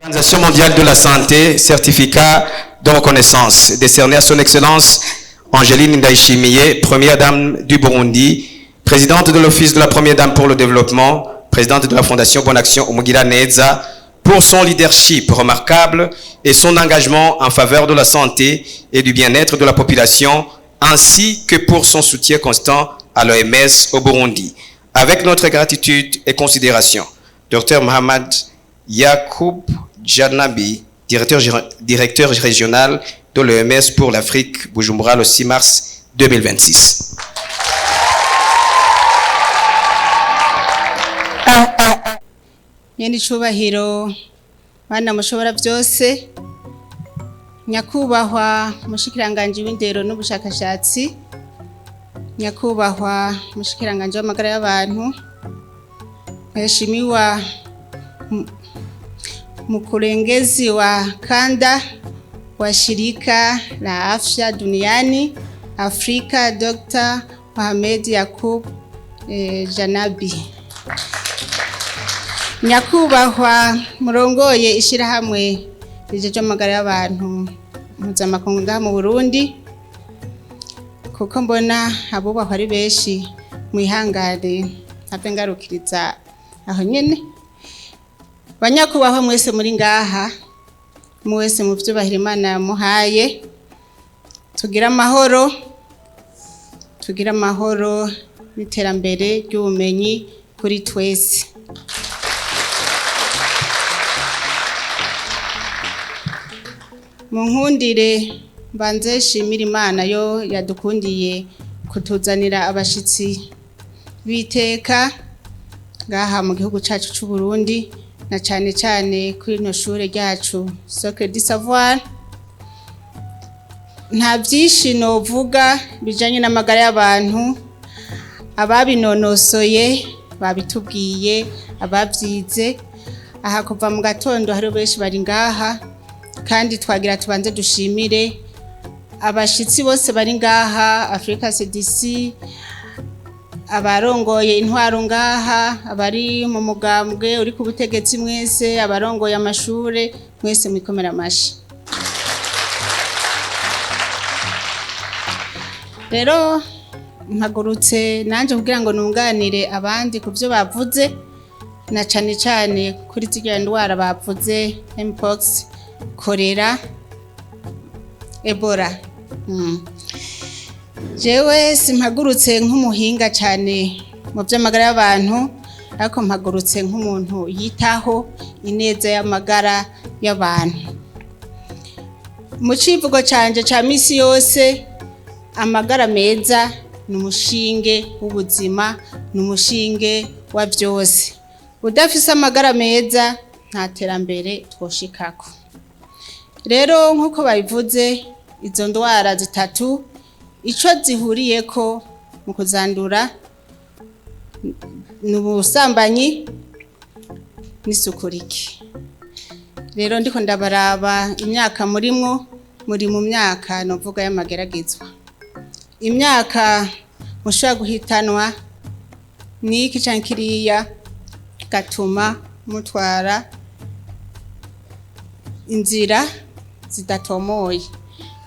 Organisation mondiale de la santé, certificat de reconnaissance décerné à son Excellence Angéline Ndayishimiye, première dame du Burundi, présidente de l'Office de la première dame pour le développement, présidente de la Fondation Bonne Action Umugiraneza, pour son leadership remarquable et son engagement en faveur de la santé et du bien-être de la population, ainsi que pour son soutien constant à l'OMS au Burundi. Avec notre gratitude et considération, Dr Mohamed Yacoub Janabi, directeur régional de l'OMS pour l'Afrique, Bujumbura, le 6 mars 2026. Nyene icubahiro bana mushobora byose, nyakubahwa umushikiranganji w'indero n'ubushakashatsi, nyakubahwa umushikiranganji w'amagara y'abantu, mheshimiwa mkurugenzi wa kanda wa shirika la afya duniani Afrika, Dr. Mohamed Yakub Janabi, nyakubahwa murongoye ishirahamwe rijeje amagara y'abantu mpuzamakungu ngaha mu Burundi, kuko mbona abubahwa ari benshi, mwihangane ntave ngarukiriza aho nyene. Banyakubahwa mwese muri ngaha, mwese mu vyubahiro Imana yamuhaye, tugire amahoro, tugire amahoro n'iterambere ry'ubumenyi kuri twese. Mu nkundire mbanze shimira Imana yo yadukundiye kutuzanira abashitsi b'iteka ngaha mu gihugu cacu c'u Burundi, na cane cane kuri rino shure ryacu Socle du Savoir. Nta vyinshi novuga bijanye n'amagara y'abantu, ababinonosoye babitubwiye, abavyize aha kuva mu gatondo hariho benshi bari ngaha, kandi twagira tubanze dushimire abashitsi bose bari ngaha, Africa CDC, abarongoye intwaro ngaha, abari mu mugambwe uri ku butegetsi mwese, abarongoye amashure mwese, mwikomera amashi. Rero mpagurutse nanje kugira ngo nunganire abandi ku byo bavuze, na cane cane kuri zirya ndwara bavuze, mpox, korera, ebola. Jewe simpagurutse nk'umuhinga cyane mu by'amagara y'abantu, ariko mpagurutse nk'umuntu yitaho ineza y'amagara y'abantu. Mu civugo canje ca misi yose, amagara meza ni umushinge w'ubuzima, ni umushinge wa byose. Udafise amagara meza nta terambere twoshikako. Rero nk'uko babivuze, izo ndwara zitatu ico zihuriyeko mu kuzandura ni ubusambanyi n'isuku rike. Rero ndiko ndabaraba imyaka murimwo, muri mu myaka novuga y'amageragezwa, imyaka mushobora guhitanwa n'iki canke kiriya gatuma mutwara inzira zidatomoye.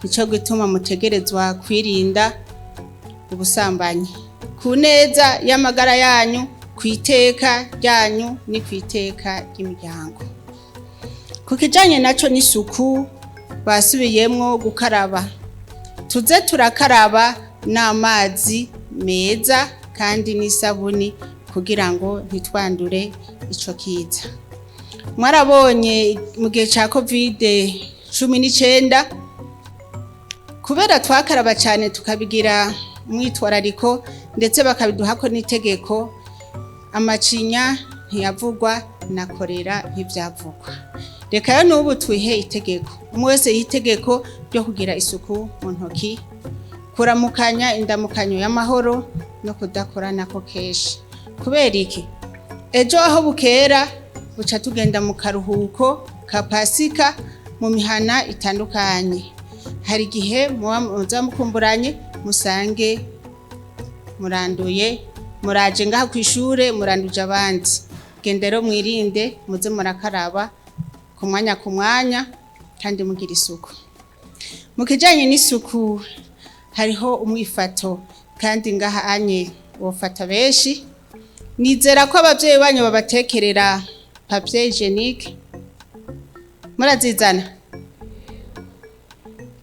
Nico gituma mutegerezwa kwirinda ubusambanyi ku neza y'amagara yanyu, ku iteka ryanyu ni ku iteka ry'imiryango. Ku kijanye naco n'isuku, basubiyemwo gukaraba. Tuze turakaraba n'amazi meza kandi n'isabuni kugira ngo ntitwandure ico kiza. Mwarabonye mu gihe ca COVID-19, kubera twakaraba cyane tukabigira umwitwarariko, ndetse bakabiduhako n'itegeko, amacinya ntiyavugwa na korera ntivyavugwa. Reka rero n'ubu twihe itegeko, umwe wese yihe itegeko ryo kugira isuku mu ntoki, kuramukanya indamukanyo y'amahoro no kudakoranako kenshi. Kubera iki? Ejo aho bukera buca tugenda mu karuhuko ka Pasika mu mihana itandukanye. Hari igihe muba muza mukumburanye, musange muranduye, muraje ngaha kw'ishure muranduje abandi. Genda rero mwirinde, muze murakaraba. Ku mwanya ku mwanya, kandi mugira isuku. Mu kijanye n'isuku hariho umwifato, kandi ngaha anye wofata benshi. Nizera ko abavyeyi banyu babatekerera papier hygiénique, murazizana.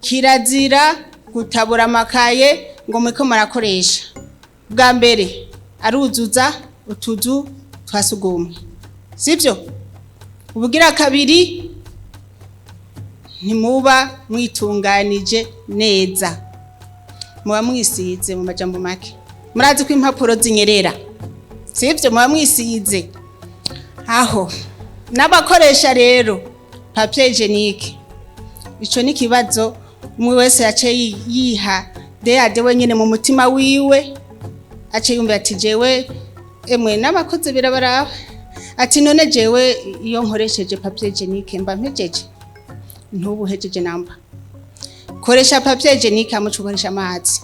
Kirazira gutabura amakaye ngo muriko murakoresha. Bwa mbere aruzuza utuzu twa sugumwe, sivyo? Ubugira kabiri, ntimuba mwitunganije neza, muba mwisize. Mu majambo make, murazi ko impapuro zinyerera, sivyo? Muba mwisize aho. N'abakoresha rero papier hygiénique, ico ni kibazo umwe wese yace yiha deyade wenyene mu mutima wiwe, ace yumva ati: "Jewe emwe n'abakozi birabaraba." Ati: "None jewe iyo nkoresheje papier hygiénique mba mpejeje?" Ntubu uhejeje namba. Koresha papier hygiénique, amuca ukoresha amazi,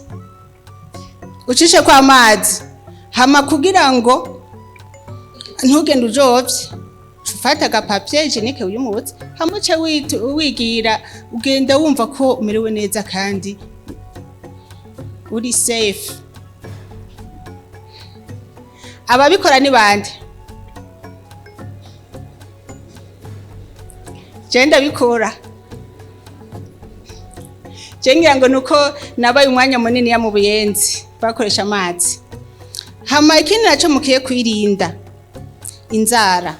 ucishe kwa amazi, hama kugira ngo ntugende ujovye, ufata agapapier hygiénique wiyumutse, hama uce wigira ugenda wumva ko umerewe neza kandi uri safe. Ababikora ni bande? Je ndabikora. Je ngira ngo nuko nabaye umwanya munini ya mu Buyenzi, bakoresha amazi. Hama ikindi naco mukiye kwirinda, inzara.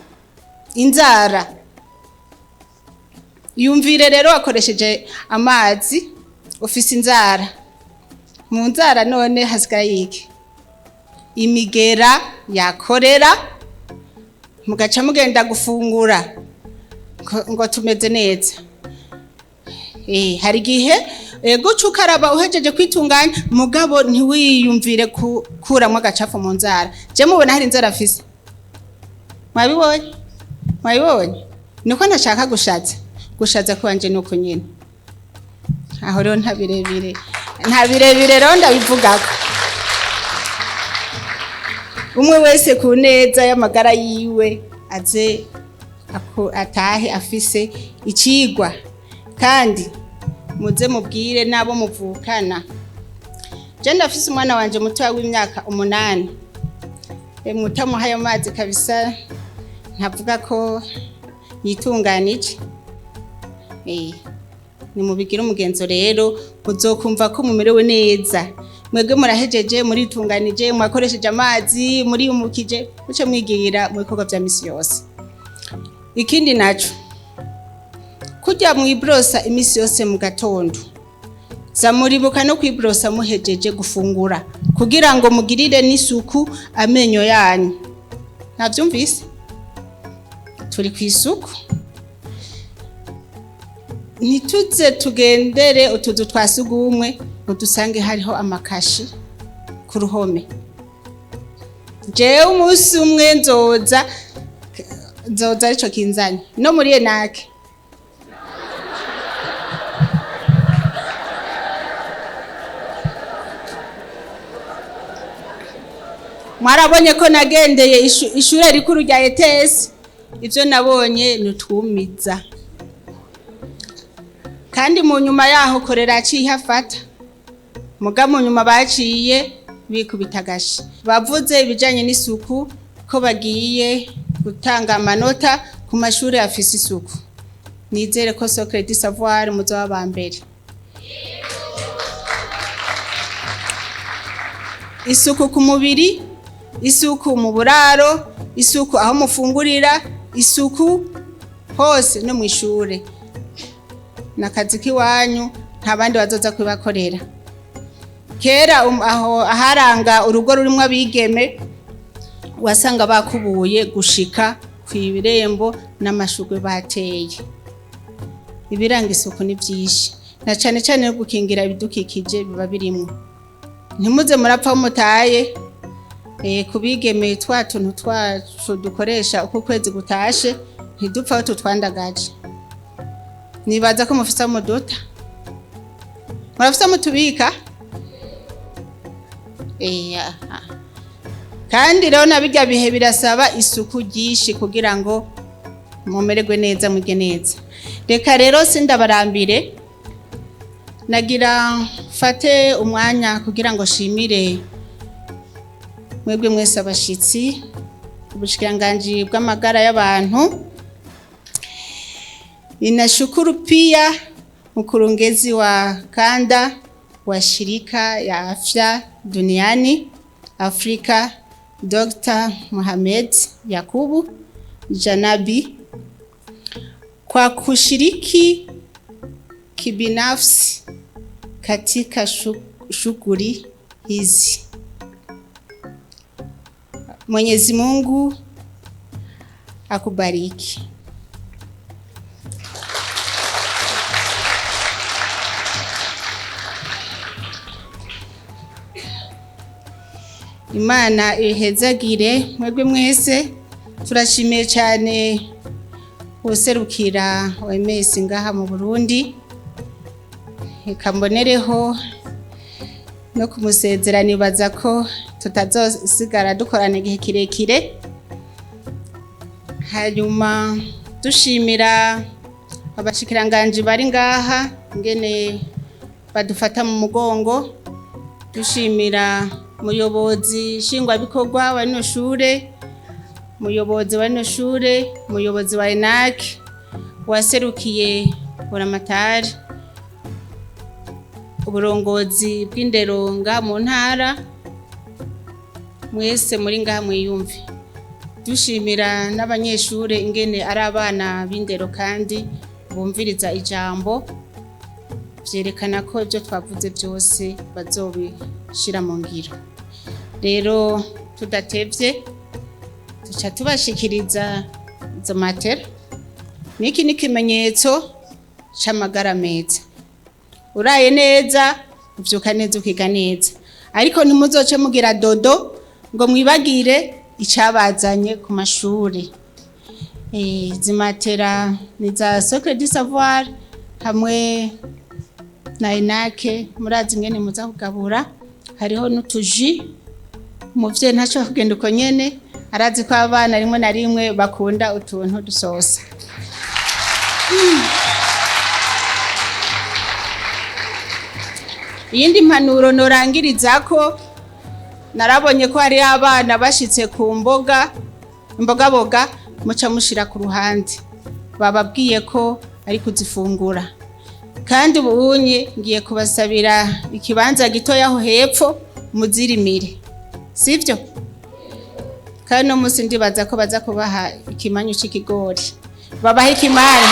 Inzara, yumvire rero wakoresheje amazi, ufise inzara. Mu nzara none hasigaye iki? Imigera yakorera, mugaca mugenda gufungura ngo tumeze neza. Hari igihe ego uca ukaraba uhejeje kwitunganya, mugabo ntiwiyumvire kukuramwo agacafu mu nzara. Je mubona hari inzara afise? Mwabibonye? Mwabibonye? Niko ntashaka gushaza. Gushaza kwanje nuko nyene aho rero nta birebire, nta birebire rero ndabivugako. Umwe wese ku neza y'amagara yiwe aze atahe afise icigwa, kandi muze mubwire n'abo muvukana. Je ndafise umwana wanje mutoya w'imyaka 8. Mutamuhaye amazi kabisa ntavuga ko yitunganije. Nimubigire umugenzo rero, muzokumva ko mumerewe neza. Mwebwe murahejeje, muritunganije, mwakoresheje amazi, muriyumukije, muce mwigira mu bikorwa vya misi yose. Ikindi naco, kurya mwibrosa imisi yose mu gatondo, za muribuka no kwibrosa muhejeje gufungura, kugira ngo mugirire n'isuku amenyo yanyu. Ntavyumvise? Turi ku isuku. Ntituze tugendere utuzu twa sugumwe ngo dusange hariho amakashi ku ruhome. Jewe umunsi umwe nzoza arico kinzanye no muri enake. Mwarabonye ko nagendeye ishure rikuru rya ETS. Ivyo nabonye nutwumiza, kandi mu nyuma yaho korera aciye ihafata, muga mu nyuma baciye bikubita agashi. Bavuze ibijanye n'isuku ko bagiye gutanga amanota ku mashuri afise isuku. Nizere ko Socle du Savoir muzoba aba mbere. Isuku ku mubiri, isuku mu buraro, isuku aho mufungurira, isuku hose no mw'ishure. Nakazi k'iwanyu, nta bandi bazoza kubibakorera. Kera aho aharanga urugo rurimwo abigeme, wasanga bakubuye gushika kw'irembo n'amashurwe bateye. Ibiranga isuku ni vyinshi, na cane cane no gukingira ibidukikije biba birimwo. Ntimuze murapfa mutaye. Kubigeme twa tuntu twacu dukoresha uko ukwezi gutashe, ntidupfa aho tutwandagaje. Nibaza ko mufise aho muduta, murafise aho mutubika. Aha. Kandi rero na birya bihe birasaba isuku ryinshi kugira ngo Mumererwe neza, mwige neza. Reka rero sindabarambire, nagira mfate umwanya kugira ngo shimire mwebwe mwese abashitsi, ubushikiranganji bw'amagara y'abantu. Ninashukuru pia mkurugenzi wa kanda wa shirika ya afya duniani Afrika, Dr. Mohamed Yakubu Janabi, kwa kushiriki kibinafsi katika shughuli hizi. Mwenyezi Mungu akubariki. Imana ihezagire mwebwe mwese. Turashimiye cyane userukira OMS ngaha mu Burundi. Reka mbonereho no kumusezera, nibaza ko tutazosigara dukorana igihe kirekire. Hanyuma dushimira abashikiranganji bari ngaha ingene badufata mu mugongo, dushimira umuyobozi nshingwabikorwa wa rino shure, umuyobozi wa rino shure, umuyobozi wa ENAC, waserukiye Buramatari, uburongozi bw'indero nga mu ntara, mwese muri ngaha mwiyumve. Dushimira n'abanyeshure ingene ari abana b'indero kandi bumviriza ijambo, vyerekana ko ibyo twavuze byose bazobishira mu ngiro. Rero tudatevye, tuca tubashikiriza izo matera. Niki ni ikimenyetso c'amagara meza. Uraye neza, uvyuka neza, ukiga neza. Ariko ntimuzoce mugira dodo ngo mwibagire icabazanye ku mashuri. Izi matera ni za Socle du Savoir hamwe na ENAC. Murazi ingene muza kugabura, hariho n'utuji. Umuvyeyi ntashobora kugenda uko nyene, arazi ko abana rimwe na rimwe bakunda utuntu dusosa. Iyindi mpanuro norangirizako, narabonye ko hari abana bashitse ku mboga, imbogaboga muca mushira ku ruhande. Bababwiye ko ari kuzifungura, kandi ubunye ngiye kubasabira ikibanza gitoya aho hepfo muzirimire, sivyo? Kandi no munsi ndibaza ko baza kubaha ikimanyu c'ikigori, babaha ikimanyu.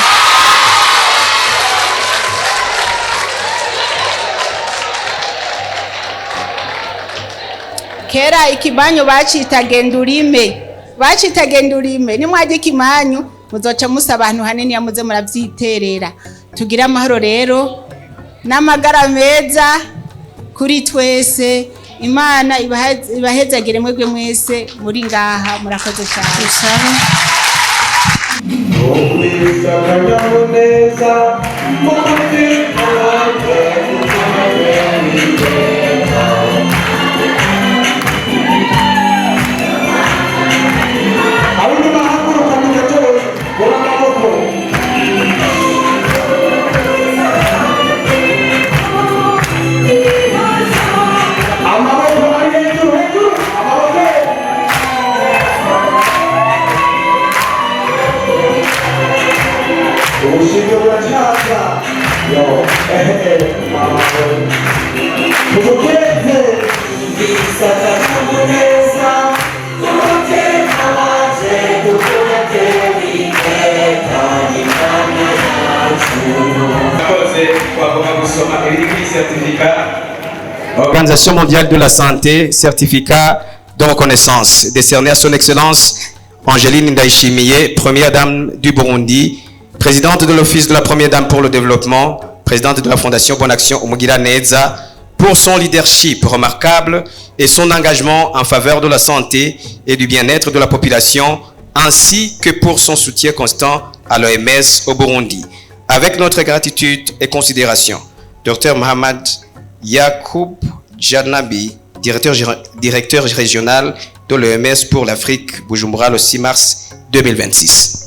Kera ikimanyu bacita gendurime, bacita gendurime. Nimwajya ikimanyu muzoca musa abantu hanini yamuze muravyiterera. Tugire amahoro rero n'amagara meza kuri twese. Imana ibahezagire mwebwe mwese muri ngaha. Murakoze cyane. Dusabe. Ubwiza akanyamuneza mu mutima wanjye. Ab'inyuma haguruka mugatoya bora amaboko. Amaboko ari hejuru, hejuru amaboko. Ubushimwe buracaza yo ehe tumukeze akanyamuneza umutima waje Murakoze. Twagomba gusoma ibiri kuri certificat. Organisation mondiale de la santé, certificat de reconnaissance décerné à son excellence Angeline Ndayishimiye, première dame du Burundi, présidente de l'Office de la première dame pour le développement, présidente de la Fondation Bonne Action Umugiraneza, pour son leadership remarquable et son engagement en faveur de la santé et du bien-être de la population, ainsi que pour son soutien constant à l'OMS au Burundi. Avec notre gratitude et considération, Dr Mohamed Yacoub Janabi, directeur régional de l'OMS pour l'Afrique, Bujumbura, le 6 mars 2026.